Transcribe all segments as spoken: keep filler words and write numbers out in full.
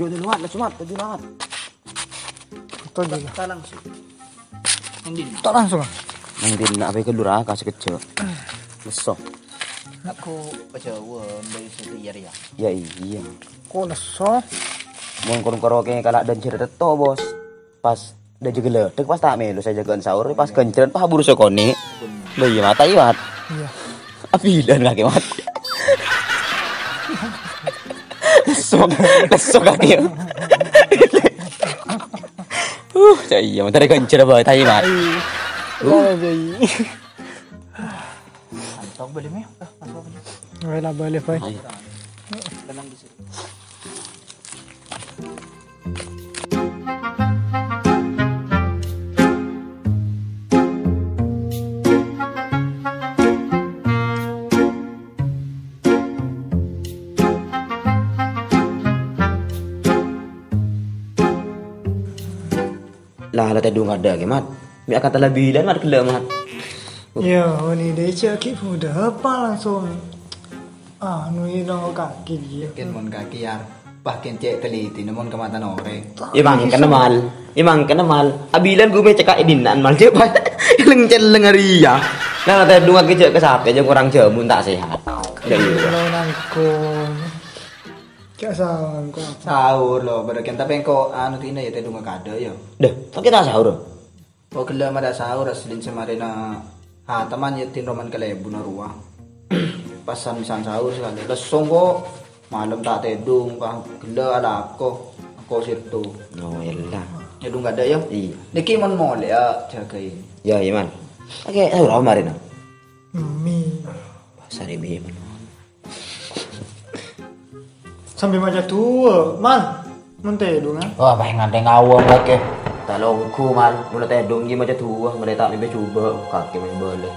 Yo, di luar, lah, Mat, di luar. Itu aja. Ta' langsung. Nang dinna'. Ta' langsung, ah? Nang dinna' apa ke lurah, kasih kecil. Lesso. Nak ko' Jawa, mbak Yusuf, iya, iya. Ya, iya. Ko' lesso? Mon kon karo ke kala dan cerita to, Bos. Pas dia juga ledek, pas ta' melu saya jagaan sahur, pas kencren, pas buru sekoni. Lah, iya, mata iwat. Iya. Abilan kaki, Mat. Lesso, lesso kaki. Uh, cak iya, Mat, dari kencren, Boy, tai, Mat. Iya. Uh. Iya, iya. Antok balik, Meh. Ah, masuk balik. Ayo lah, balik, Boy. Ayo. Tenang di sini. Lah, la tèdung kadhâ' ghi, Mat. Mè' akanta la bilân, Mat, ghellâ', Mat. Iyâ, bânnè dâ' cè' ghi' budhâ apa langsung, anu, ènongol kakè, iyâ. Kèng mon kakè, yâ, pas kèng cè' talitèna mon ka matana orèng. È mangkana, Mal. È mangkana, Mal. Abilan ghun mè' cèkka' è dinna', Mal, cè' pas celleng-celleng arèya. Nah, la tèdung kakè cè' ka sapè, jhâ' korang jhâmun ta' sehat. Iyâ, iyâ. Lo nangkong. Cak sahur kok. Sahur lo, bârâ' kèng, tapè engko' anu dina yâ tèdungnga kadhâ' yâ. Dâ, ta' kèra sahur. Oh, ghellâ' mara sahur, aslin sè marèna hataman yâ din roman kalèbunna rowa. Pas san-san sahur sakalè. Lesso engko' malem ta' tèdung, pas ghellâ' alako. Ako sirto. Oh, ella. Tèdung kadhâ' yâ? Iyâ. Nèkè mon molè yâ, jâgâi. Yâ, iyâ, Man. Oke, sahur apa marèna? Mi. Pasar ibu-ibu. Sambil maca du'a, Man. Mon tèdung, ah. Wah, pas ngantè ngawang kakè. Ta' longgu, Man. Mula tèdung ghi maca du'a, mula ta' mimpi jhubâ', kakè main bola.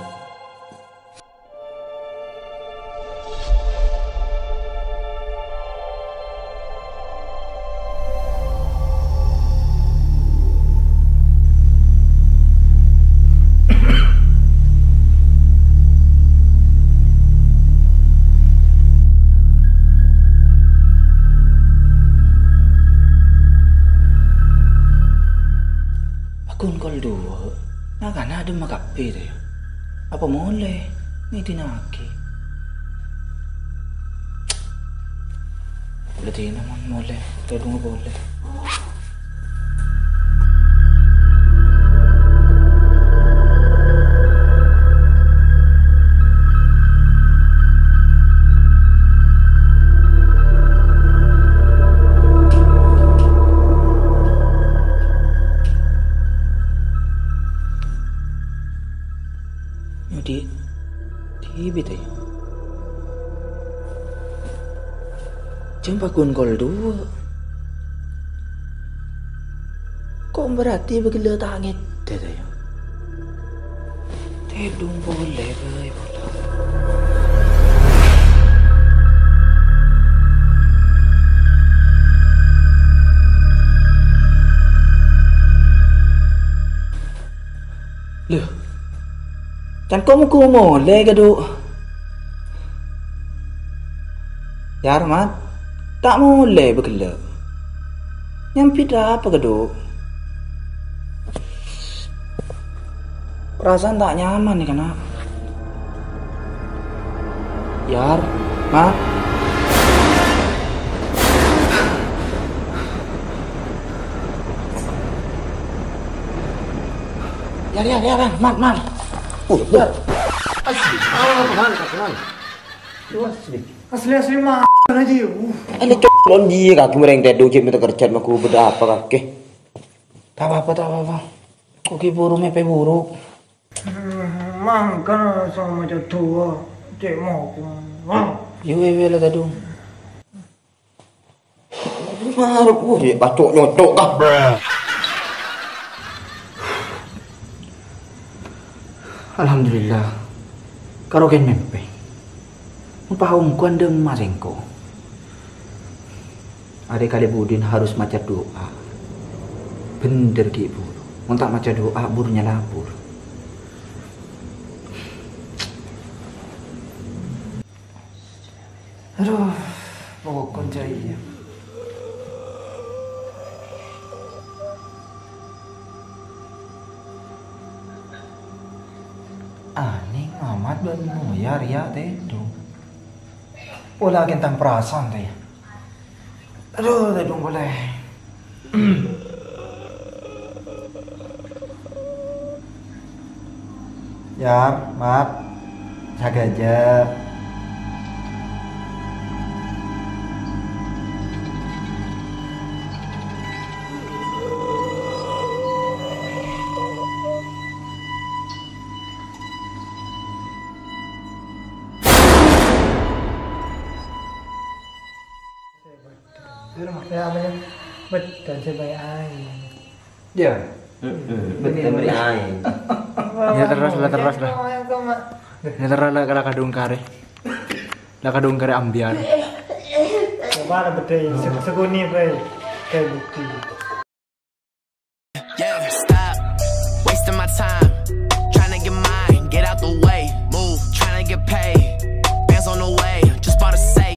Aghun kol duwâ', na'-kana' dhimma kabbhi, rè? Apa molè ngèdinaghi? Berarti namun molè, tèdungnga polè. Odi', dhibi' ta' iyâ? Jhâ' paghun kol duwâ'. Ko' berarti bâghellâ' ta' ngèdhâ ta' iyâ? Tèdung polè bhâi pola. Lho, can ko' mongghu molè, Kadu'? Yâ, Mat, ta' molè bâghellâ'. Nyambit apa, Kadu'? Perasaan ta' nyaman nèka, Na'. Yar, Mat. Yar, Yar, Yar, Mat, Mat. Uh, Yar. Asli. Ah, Mat, Mat, Mat. Asli. Asli, asli, Mat. Aja, uh. Ini cok, mon dia kaki mereng tèdung, cek minta kerjaan, mau gue beda apa kaki? Ta' apa-apa, ta' apa-apa. Ko' ghi' buru mèpè buru. Hmm, mangkana sama maca du'a, cè' moko. Yâ, wè, wè, la tèdung. Marep, wah, yâ, pacok nyocok, kah. Alhamdulillah. Karo kèng mèmpè. Mon paongkowan dhimma sèngko'. Arè kalè budina harus maca du'a. Bhender ghi' buru. Mon ta' maca du'a, buru nyalabur. Aduh, pokokna jârèya. Anèng amat bân Noya rèya tèdung. Pola kèntang perasaan tè. Aduh, tèdung polè. Yar, Mat. Jaga, jaga. Betul, maksudnya apa ya? Betul, saya baik aja. Ya. Heeh, betul, baik aja. Ya, terus lah, terus lah. Ya, terus lah, kalau kadung karè. Lah, kadung karè ambiar. Coba lah, betul. Sek-, sekuni, baik. Kayak bukti.